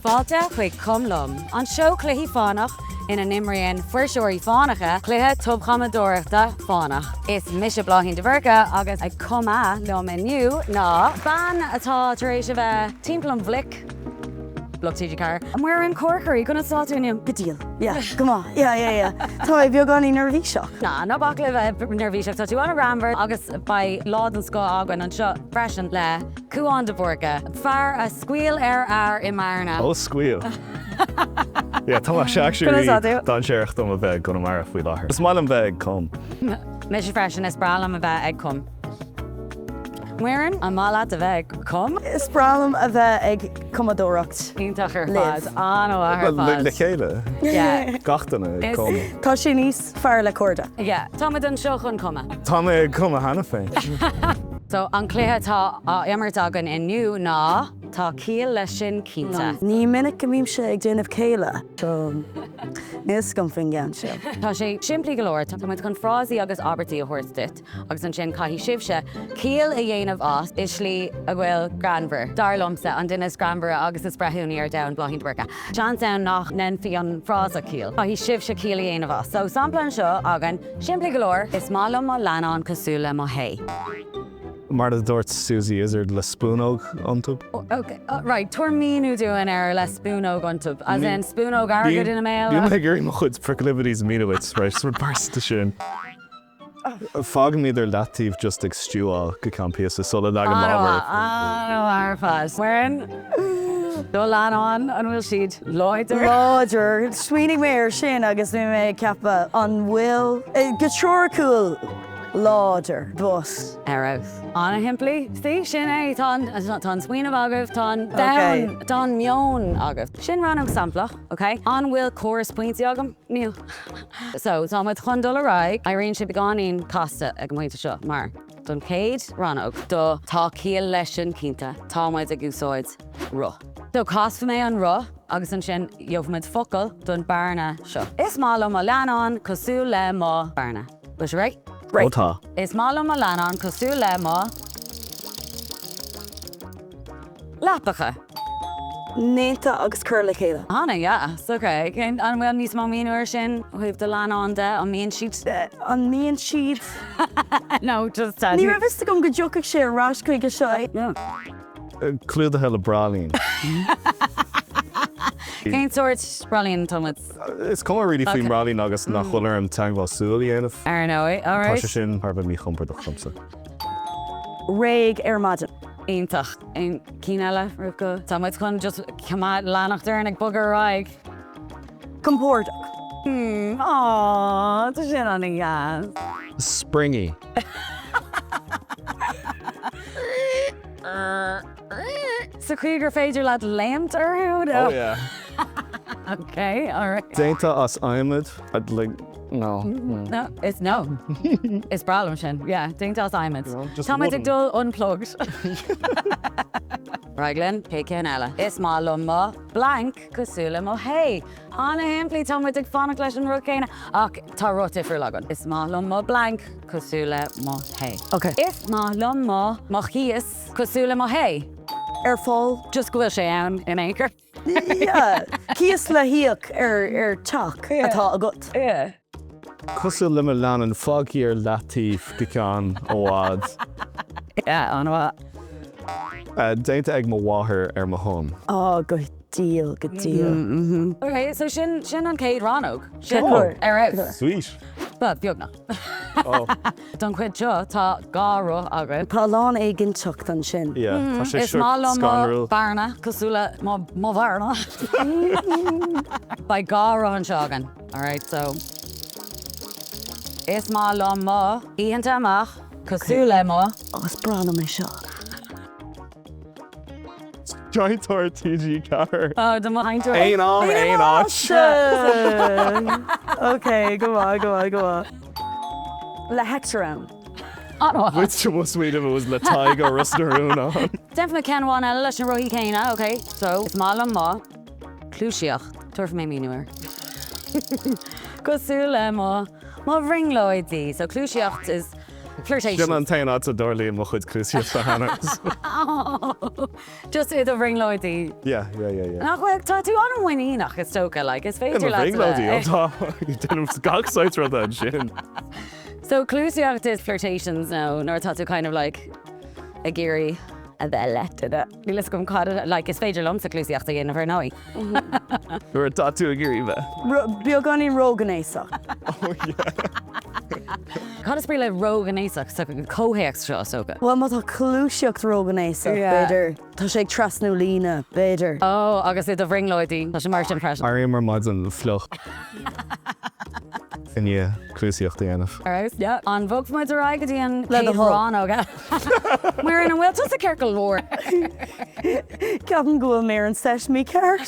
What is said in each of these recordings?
Fáilte chuig Cum Liom, an seó cluichí fánach ina n-imríonn fuirseoirí fánacha cluiche tobchumadóireachta fánach. Is mise Bláithín de Búrca agus ag cumadh liom inniu ná bean atá tar éis a bheith timpeall an bhloic, Bloc TG4. Muireann Corkery, conas atá tú inniu? Go diail. Yeah, go maith. Yeah, yeah, yeah. Tá mé beagáinín neirbhíseach. Ná, ná bac le bheith neirbhíseach, tá tú an-ghreannmhar agus beidh lá den scoth againn anseo freisin le Cúán de Búrca, fear a scaoil ar fhear i mBearna. Ó, scaoil. Yeah, tá sé actually Conas atá tú? dainséarach dom a bheith i gConamara faoi láthair. Is maith liom bheith ag Cum. Mise freisin, is breá liom a bheith ag Cum. Muireann, an maith leat a bheith ag Cum? Is breá liom a bheith ag cumadóireacht. Iontach ar libh. fad, an-mhaith ar fad. Le chéile. Yeah. Gach duine ag Cum. Tá sé níos fearr le cairde. Yeah, tá muid anseo chun cumadh. Tá mé ag cumadh cheana féin. So, an cluiche atá á imirt againn inniu ná Tá ciall leis sin cinnte. Ní minic go mbímse ag déanamh céille, so níl fhios agam faoin gceann seo. Tá sé simplí go leor, tá muid chun frásaí agus abairtí a thabhairt duit agus ansin caithfidh sibhse ciall a dhéanamh as i slí a bhfuil greannmhar. Dar liomsa, an duine is greannmhaire agus is breithiúnaí ar domhan, Bláithín de Búrca. Seans ann nach ndéanfaí an frása ciall. Caithfidh sibhse ciall a dhéanamh as. So, sampla anseo againn. Simplí go leor, is maith liom mo leannán cosúil le mo shé. Mar a dúirt Suzy Izzard, le spúnóg iontu. Ok, right, tabhair míniú dúinn ar le spúnóg iontu, as in spúnóg airgid ina mbéal? Níl mé ag iarraidh mo chuid proclivities a mhíniú duit, right, is rud pearsanta sin. Fágaim iad ar leataobh just ag stew-áil go ceann píosa sula leagaim lámh orthu. An-mhaith ar fad. Muireann, do leannán, an bhfuil siad láidir? Láidir. Smaoinigh mé air sin agus bhí mé ag ceapadh an bhfuil, go teoiriciúil, láidir, but. Ar fheabhas. An-shimplí. See, sin é. Tá an, tá an smaoineamh agaibh, tá an domhan, tá an meon agaibh. Sin rannóg samplach, ok? An bhfuil córas pointí agam? Níl. So, tá muid chun dul ar aghaidh. Éiríonn sé beagáinín casta ag an bpointe seo mar don chéad rannóg do tá ciall leis sin cinnte, tá muid ag úsáid roth. So, casfaidh mé an roth agus ansin gheobhaimid focal don bearna seo. Is maith liom mo leannán cosúil le mo bearna. Bhfuil sibh réidh? Ó tá. Is maith liom mo leannán cosúil le mo. Leapacha. Déanta agus curtha le chéile. Ana-dheas, ok. An bhfuil níos mó míniú air sin ó thaobh do leannán de? An mbíonn siad. An mbíonn siad? No, just. Ní raibh fhios agam go dtiocfadh sé ar ais chuige seo. Clúdaithe le braillín. Cén sórt braillín atá muid? Is cuma really faoin mbraillín agus nach bhfuil orm teagmháil súl a dhéanamh. Ar ndóigh, alright. Tá sé sin thar a bheith míchompordach domsa. Réidh ar maidin. Iontach. Aon cinn eile roimh go? Tá muid chun just coimeád leanacht orainn ag bogadh ar aghaidh. Compordach. Hmm, aww, tá sin an-dheas. Springy. Sa chaoi gur féidir leat léimt orthu? Oh yeah. Ok, alright. Déanta as adhmad, I'd like, no. No, it's no. Is breá liom sin, yeah, déanta as adhmad. Just Tá muid ag wooden. dul unplugged. Right linn, chéad ceann eile. Is maith liom mo blank cosúil le mo shé. Ana-shimplí, tá muid ag fanacht leis an rud céanna, ach tá roth difriúil againn. Is maith liom mo blank cosúil le mo shé. Ok. Is maith liom mo mo chíos cosúil le mo shé. Ar fáil. Just go bhfuil sé ann in aon chor. Yeah. Cíos le híoc ar ar teach atá agat. Yeah. Cosúil le mo leannán, fágtha ar leataobh go ceann i bhfad. Yeah, an-mhaith. Déanta ag mo mháthair ar mo shon. Á, go diail, go diail. Ok, so sin sin an chéad rannóg. Sin Oh. ar fheabhas. Sweet. Bhuel, beagnach. Oh. Don chuid seo, tá dhá roth againn. Tá a lán éiginnteacht ansin. Yeah, tá sé Is seo maith liom mo scanrúil. bhearna, cosúil le mo mo bhearna. Beidh dhá roth anseo againn. Alright, so. Is maith liom mo oícheanta amach, cosúil le mo. Ó, is breá liom é seo. Seinnteoir TG4. Oh, do mo sheinnteoir. Aon am, aon áit. Ok, go maith, go maith, go maith. Le Hector ann. An-mhaith. Which was sweet if it was le Tadhg ó Ros na Rún ann. Déanfaidh mé ceann amháin eile leis na rothaí céanna, ok? So, is maith liom mo chluaisíocht. Tabharfaidh mé míniú air. Cosúil le mo mo bhrionglóidí. So, cluaisíocht is. Flirtation. Sin an t-aon áit a dtarlaíonn mo chuid cliúsaíochta cheana. Just i do bhrionglóidí. Yeah, yeah, yeah, yeah. Nach bhfuil, tá tú an-mhuiníneach is dócha, like, is féidir I mo leat a bhrionglóidí, bheith. ó tá, déanaim gach saghas ruda ansin. So cliúsaíocht is flirtations nó nuair atá tú kind of like ag iarraidh a bheith le duine. Níl fhios agam cad, like, is féidir liomsa cliúsaíocht a dhéanamh ar ndóigh. Nuair atá tú ag iarraidh bheith. Beagáinín róghnéasach. Oh yeah. Cad is brí le róghnéasach sa chomhthéacs seo, is dócha? Bhuel, má tá cliúsaíocht róghnéasach, b'fhéidir, tá sé ag trasnú líne, b'fhéidir. Oh, agus i do bhrionglóidí, tá sé mar sin freisin. Éirím ar maidin fliuch i ndiaidh cliúsaíocht a dhéanamh. Alright, yeah. An bhogfaimid ar aghaidh go dtí an Le do chéad thoil. rannóg eile? Muireann, an bhfuil tusa ceart go leor? Ceapaim go bhfuil mé ar an seit mícheart.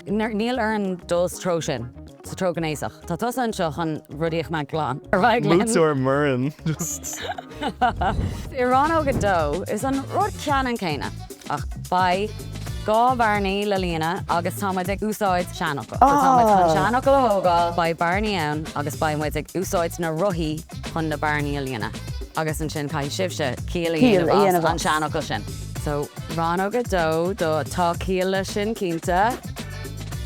Níl orainn dul sa treo sin, sa treo gnéasach. Tá tusa anseo chun rudaí a choimeád glan. Ar aghaidh linn. Múinteoir Muireann, just. I rannóg 2, is an rud ceannann céanna, ach beidh 2 bhearnaí le líonadh agus tá muid ag úsáid seanfhocal. So tá muid chun seanfhocal a thógáil, beidh bearnaí ann agus beidh muid ag úsáid na rothaí chun na bearnaí a líonadh. Agus ansin caithfidh sibhse ciall a dhéanamh as an seanfhocal sin. So, rannóg 2 do tá ciall leis sin cinnte.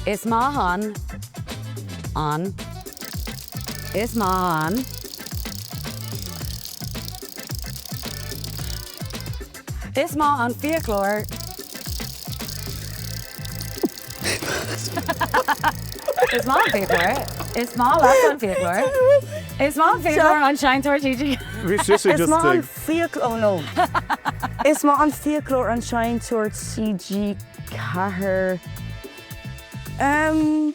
Is maith an, an, is maith an. Is maith an fiaclóir. Is maith an fiaclóir. Is maith leat an fiaclóir. Is maith an fiaclóir an seinnteoir TG. Bhí sise Is just maith an ag. fiaclóir, oh no. Is maith an fiaclóir an seinnteoir TG4. Um.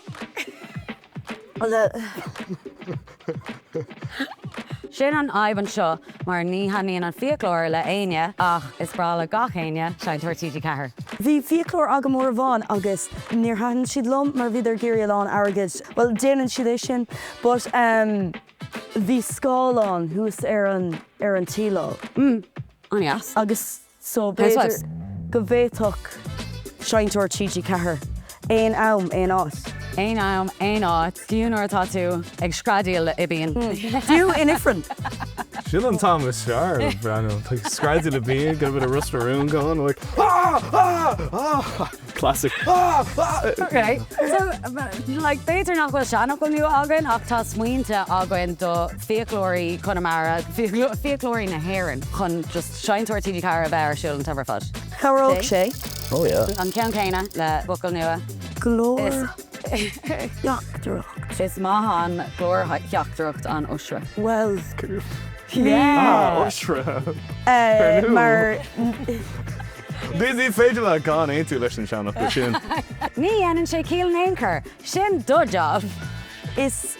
Sin an fhadhb anseo mar ní thaitníonn an fiaclóir le éinne ach is breá le gach éinne seinnteoir TG4. Bhí fiaclóir agam uair amháin agus níor thaitin siad liom mar bhíodar ag iarraidh a lán airgid, bhuel déanann siad é sin but ehm bhí scáileán thuas ar an ar an tsíleáil. Mm, an-dheas. Agus So b'fhéidir go bhféadfadh seinnteoir TG4 aon am, aon áit. Aon am, aon áit, fiú nuair atá tú ag screadaíl le oibín. Fiú in ifreann! Sin an t-am is fearr le breathnú. Tá screadaíl le oibín, got a bit of Ros na Rún going, like ah! Ah! Ah! Classic ah! Ah! Ok, so like b'fhéidir nach bhfuil seanfhocal nua againn ach tá smaointe againn do fiaclóirí Chonamara, fiaclóirí na hÉireann chun just Seinnteoir TG4 a bheith ar siúl an t-am ar fad. Chabhródh sé. Oh yeah. An ceann céanna le focal nua. Glórtheachtaireacht. Is maith an glórtheachtaireacht an oisre. Bhuel. Yeah. Ah, oisre. Mar. Ní féidir leat gan aontú leis an seanfhocal sin. Ní dhéanann sé ciall in aon chor. Sin do job. Is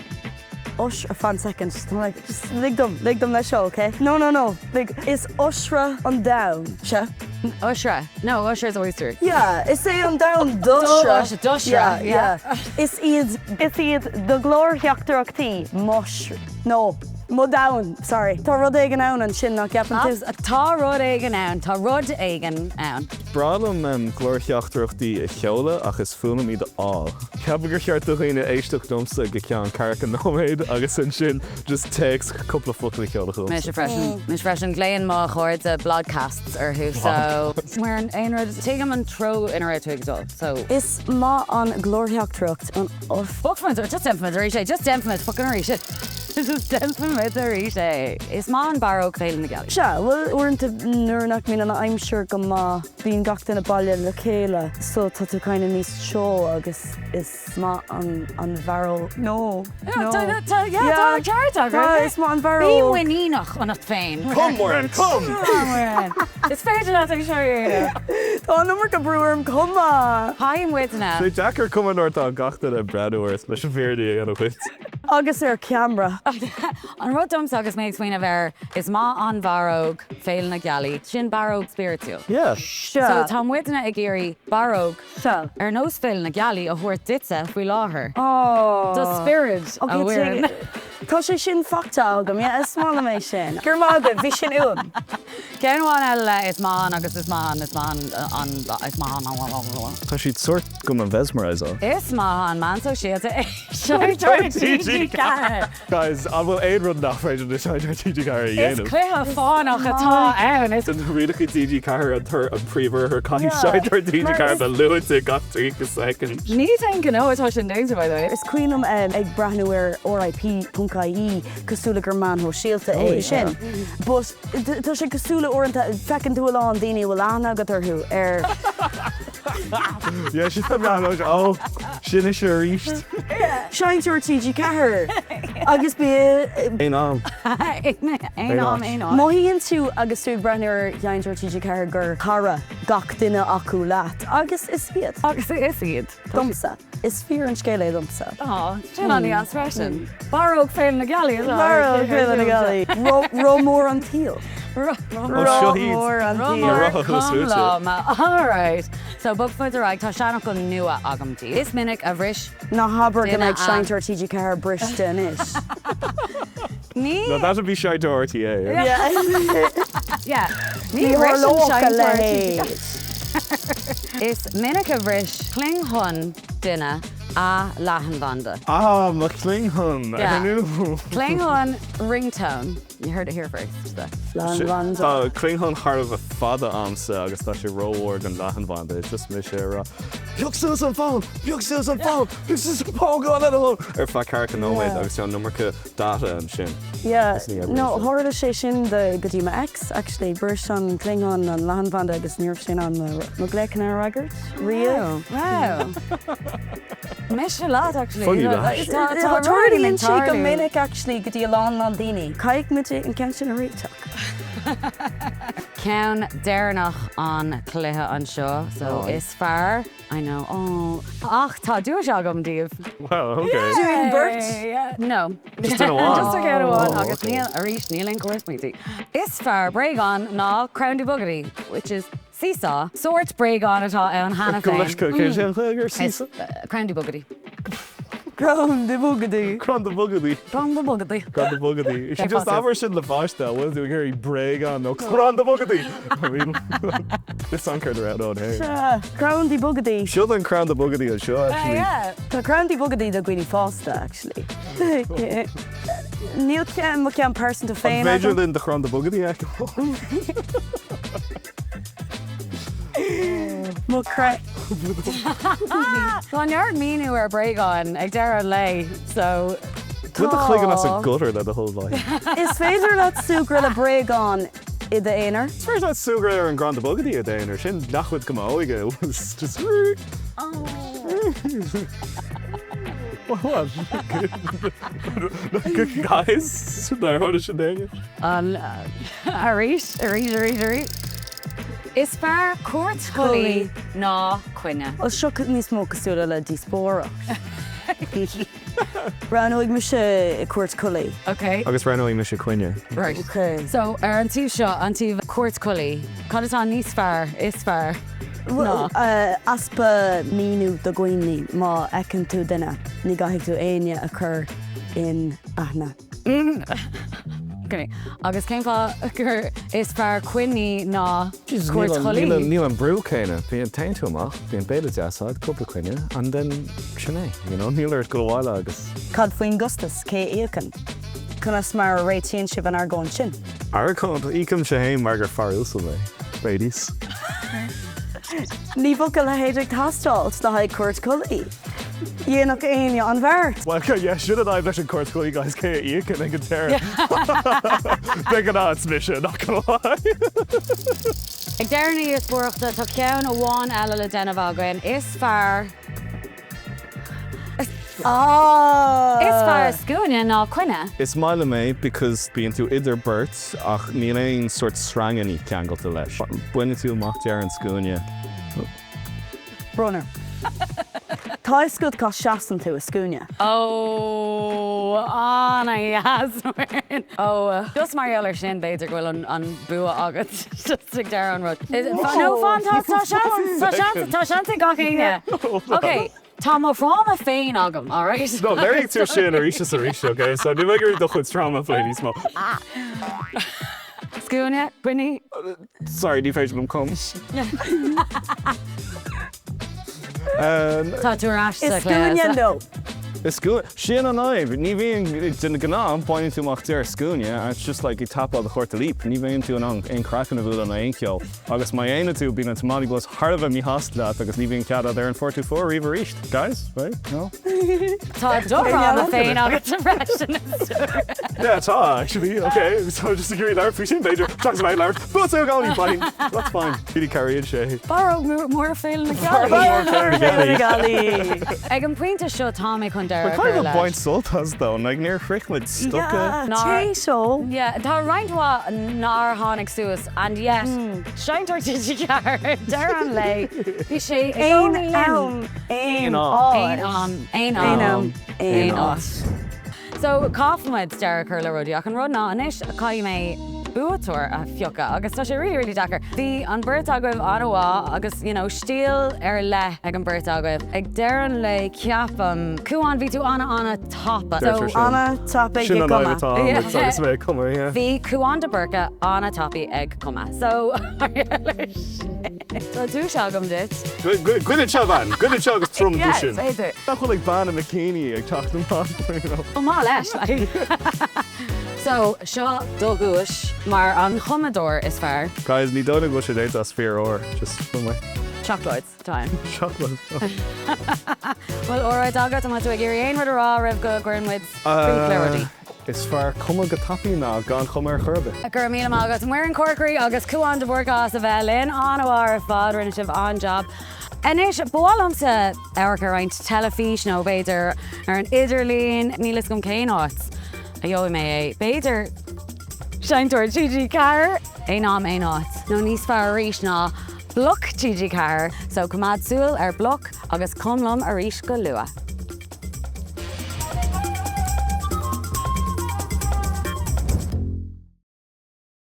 oisre, fan second, tá mé like, just lig dom, lig dom leis seo, ok? No, no, no, lig, is oisre an domhan, sea? Oisre, no, oisre is oyster. Yeah, is é an domhan d'oisre. D'oisre, yeah. Yeah, is iad, is iad do ghlórtheachtaireachtaí m'oisre, no, mo dhomhan, sorry. Tá rud éigin ann ansin, nach gceapann tú? Tá rud éigin ann, tá rud éigin ann. Breá liom glórtheachtaireachtaí a sheoladh ach is fuath liom iad a fháil. Ceapaim gur cheart do dhaoine éisteacht liomsa go ceann ceathracha nóiméad agus ansin just téacs cúpla focal a sheoladh chugamsa. Mise freisin. Mise freisin. Glaonn mo chairde blogcasts orthu so. Muireann, aon rud, tuigim an treo ina raibh tú ag dul so. Is maith an glórtheachtaireacht an. Bogfaimid, just déanfaimid arís é, just déanfaimid fucking arís é. Just déanfaimid arís é. Is maith an barróg Féile na Gealaí. Sea, bhuel, uaireanta nuair nach mbíonn an aimsir go maith, bíonn gach duine baile le chéile so tá tú kind of níos teo agus is maith an an bharróg. No, no. Tá, tá, yeah, tá an ceart agat. Tá, is maith an bharróg. Bí muiníneach ionat féin. Come Muireann, come! Come on Muireann. Is féidir leat é seo a dhéanamh. Tá an iomarca brú orm, come on! Caithfidh muidne. Sé deacair come nuair atá gach duine ag breathnú ort leis an bhfírinne a dhéanamh dhuit. Agus ar ceamara. An rud domsa agus mé ag smaoineamh air, is maith an bharróg Féile na Gealaí, sin barróg spiritiúil. Yeah. So tá muidne ag iarraidh barróg Sea. ar nós Féile na Gealaí a thabhairt duitse faoi láthair. Aww. Do spiorad, a Ok, Mhuireann. Tá sé sin faighte agam, yeah, is maith liom é sin. Go raibh maith agat, bhí sin uaim. Ceann amháin eile, is maith an agus is maith an, is maith an, is maith an. Tá siad sórt do mo mhesmerizeáil. Is maith an meán sóisialta é Seinnteoir TG4. Guys, an bhfuil aon rud nach féidir le Seinnteoir TG4 a dhéanamh? Is cluiche fánach atá ann. Is. Na rialacha TG4 an tor an príomhoirthear caithfidh Seinnteoir TG4 bheith luaite gach 30 soicind. Ní haon ghnó atá sin déanta, by the way. Is cuimhin liom ag breathnú ar RIP.ie cosúil le gur meán shóisialta é sin. But tá sé cosúil le uaireanta feiceann tú a lán daoine a bhfuil aithne agat orthu ar. Yeah, sin an meán Ó, sin ise arís. Seinnteoir TG4 agus bí. Aon am. Aon am, aon áit. Mothaíonn tú agus tú ag breathnú ar Sheinnteoir TG4 gur cara gach duine acu leat agus is iad. Agus is iad. Domsa. Is fíor an scéal é domsa. Á, sin an-deas freisin. Barróg Féile na Gealaí atá Barróg Féile na Gealaí. Roth mór an tsaoil. Roth mór an tsaoil. Na rotha thuas luaite. All right. So, bogfaimid ar aghaidh. Tá seanfhocal nua agam daoibh. Is minic a bhris Ná habair go mbeidh Seinnteoir TG4 briste anois. Ní. No, that'd be Seinnteoir RTÉ. Yeah. Ní tharlódh a leithéid. Is minic a bhris clingthon duine a leathanbhanda. Ah, mo chlinghon! Yeah. Clingthon ringtone. You heard it here first. The. Leathanbhanda. Tá clingthon thar a bheith fada a'msa agus tá sé rómhór don leathanbhanda. It's just mise ag rá, Pioc suas an fón! Pioc suas an fón! Pioc suas an fón! Go on le do thoil! Ar feadh ceathracha nóiméad agus tá an iomarca data ansin. Yeah, no, tharla sé sin do go dtí mo ex actually, bhris an clingthon an leathanbhanda agus ní raibh sé in ann mo ghlaochanna a fhreagairt riamh. Wow. Mise leat actually. Funny that. Tá Tarlaíonn sé go minic actually go dtí a lán lán daoine. Caithfidh muid an ceann sin a réiteach. Ceann deireanach an cluiche anseo, so is fearr. I know, oh. Ach tá duais agam daoibh. Well, okay. Dúinn beirt? No. Just duine amháin. Just duine amháin agus níl, arís, níl aon córas pointí. Is fearr bréagán ná Crown de Boogedy, which is seesaw. Sórt bréagáin atá ann cheana Go féin. leis, cén sé an Ghaeilge ar seesaw? Crown de Boogedy. Crown de Boogedy. Crown de Boogedy. Crown de Boogedy. Crown de Boogedy. Is just ábhar sin le pháiste, an bhfuil tú ag iarraidh bréagán nó Crown de Boogedy? I mean, is an céard a roghnóinn féin. Sea, Crown de Boogedy. Seo an Crown de Boogedy anseo, actually. Yeah. Tá Crown de Boogedy do dhaoine fásta, actually. Níl ceann, mo cheann pearsanta féin An féidir agam. linn do Chrann de Boogedy a fheiceáil? Mo cre. Tá neart míniú ar bréagáin ag deireadh an lae, so. Bain do chloigeann as an gutter le do thoil Mhaithí. Is féidir leat súgradh le bréagán i d'aonar. Is féidir leat súgradh ar an gcrann de Boogedy i d'aonar, sin leathchuid de m'óige. Just. What? Guys, nár tharla sin d'éinne? An arís, arís, arís, arís. Is fearr cuairt chollaí ná coinne. Bhuel, seo níos mó cosúil le díospóireacht. Roghnóidh mise cuairt chollaí. Ok. Agus roghnóidh mise coinne. Right. Ok. So, ar an taobh seo, an taobh cuairt chollaí, cad atá níos fearr, is fearr ná? Bhuel, easpa míniú do dhaoine, má fheiceann tú duine, ní gcaithfidh tú éinne a chur in aithne. Agus cén fáth gur is fearr coinní ná cuairt chollaí? Níl an brú céanna. Bíonn, téann tú amach, bíonn béile deas agat, cúpla coinne, and then sin é, you know, níl ort dul abhaile agus. Cad faoin gcostas? Cé a íocann? Conas mar a réitíonn sibh an argóint sin? Argóint? Íocaimse féin mar gur fear uasal mé. Ladies. Ní bheadh a leithéid ag teastáil le haghaidh cuairt chollaí. Dhéanfadh éinne an bheart. Well, yeah, sin an fhadhb leis an cuairt chollaí, guys, cé a íocann ag an deireadh? De ghnáth, it's mise, not gonna lie. Ag deireadh na díospóireachta, tá ceann amháin eile le déanamh againn. Is fearr. Is fearr scuaine ná coinne. Is maith liom é because bíonn tú idir beirt ach níl aon sort srangannaí ceangailte leis. Baineann tú amach deireadh an scuaine. Brón orm. Tá a fhios agat cá seasann tú i scuaine. Ó, an-dheas, Muireann. Ó, just mar gheall air sin, b'fhéidir go bhfuil an bua agat just ag deireadh an rud. No, fan, tá seans, tá seans, tá seans ag gach éinne. Ok. Tá mo thráma féin agam, alright? No, léirigh tú sin arís is arís, ok? So níl mé ag iarraidh do chuid tráma a phlé níos mó. Scuaine, coinnigh. Sorry, ní féidir liom cum. Tá tú ar ais sa chluiche. I scuaine, no. I scuaine, sin an fhadhb. Ní bhíonn, de ghnáth, baineann tú amach deireadh scuaine and it's just like ag tapáil do chárta Leap. Ní bhíonn tú in ann aon craiceann a bhualadh ná aon cheo. Agus má dhéanann tú, bíonn an tiománaí bus thar a bheith míshásta leat agus ní bhíonn cead agat ar an 424 riamh arís. Guys, right? No? Tá do thráma féin agat freisin. Yeah, tá, actually. Ok, so just ag iarraidh labhairt faoi sin, b'fhéidir. Seachas a bheith ag labhairt fútsa i gcónaí, fine. That's fine. Really cabhraíonn sé. Barróg mór Féile na Gealaí. Barróg mór Féile na Gealaí. Ag an bpointe seo tá mé chun deireadh a chur leis. We're kind of ag baint sult as though, like níor shroich muid stoca. Yeah, téis Yeah, tá roinnt mhaith nár tháinig suas and yet, Seinnteoir TG4, deireadh an lae, bhí sé i gcónaí linn. Aon am, aon áit. Aon am, aon am, aon áit. So, caithfidh muid deireadh a chur le rudaí ach an rud ná anois caithfidh mé buaiteoir a phiocadh agus tá sé really really deacair. Bhí an bheirt agaibh an-mhaith agus you know stíl ar leith ag an bheirt agaibh. Ag deireadh an lae ceapaim, Cuán bhí tú ana-ana-tapa. Deirtear sin. Ana-tapaidh Sin ag an fhadhb cumadh. atá agam agus mé ag cumadh, yeah. Bhí Cuán de Búrca ana-tapaidh ag cumadh. So, mar gheall air sin. Tá duais agam duit. Goid anseo, a bhean! Goid anseo agus trom Yeah, duais is féidir. Nach bhfuil ag bean i mbikini ag teacht amach, you know. Chomh maith leis, like. So, seo do dhuais mar an chumadóir is fearr. Guys, ní dóigh liom go bhfuil sé déanta as fíor ór, just for my. Seacláid atá ann. Seacláid. Bhfuil óráid agat? An bhfuil tú ag iarraidh aon rud a rá roimh go gcuireann muid críoch le rudaí? Is fearr cumadh go tapaidh ná gan chumadh ar chor ar bith. Go raibh míle maith agat Muireann Corkery agus Cúán de Búrca as a bheith linn. An-mhaith ar fad, rinne sibh an-jab. Anois, ba mhaith liomsa amharc ar roinnt teilifís nó b'fhéidir ar an idirlíon, níl fhios agam cén áit a gheobhaidh mé é. B'fhéidir Seinnteoir TG4? Aon am, aon áit. Nó níos fearr arís ná Bloc TG4. So coimeád súil ar Bloc agus cum liom arís go luath.